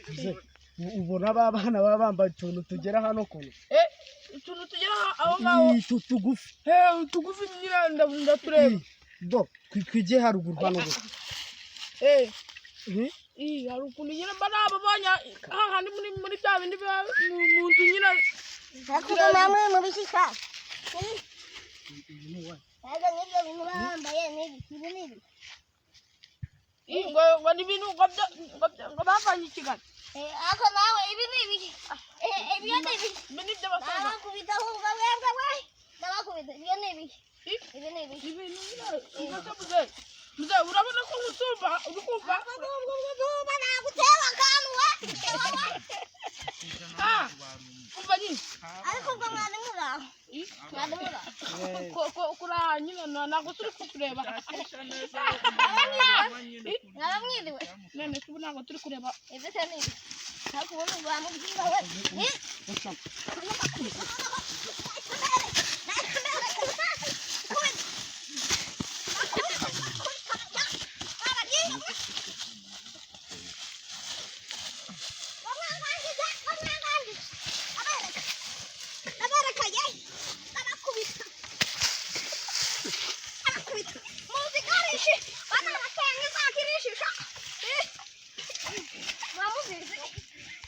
Uze, ubona ba bana baba bambaye utuntu tugera hano kuno. Eh, utuntu tugera aho ngaho. Ii, tugufi. Eh, utugufi nyine ndatureba. Ii, bo twigiye haruguru hano gusa. Eh. Mhm. Ii, hari ukuntu nyine mba nababonye hahandi muri bya bindi biba mu nzu nyine. Ariko namwe mubishika. Uyu ni uwahe? Ntabwo nk'ibyo bintu baba bambaye ni ibiki, ibi ni ibiki. Ii, ngo ni ibintu ngo bavanye i Kigali. Eh, ariko nawe ibi ni ibiki? Eh, ibyo ni ibiki? Ibi ni iby'abasaza. Ndabakubita ahubwo mwebwe we. Ndabakubita, ibyo ni ibiki? Ii, Ibi ni ibiki? ibintu nyine ubwo muzehe, muzehe, urabona ko nkusumba, uri kumva? Ariko ubwo ubwo nagutera akantu we. Ah, umva nyine. Ariko ubwo mwari muri aho. Ii, Mwari muri aho. kuri aha nyine ntabwo turi kukureba. Ii, Mwaba mwiriwe. None se ubu ntabwo turi kureba? Ibyo se ni ibiki? Ariko ubundi wamubwira we. Ni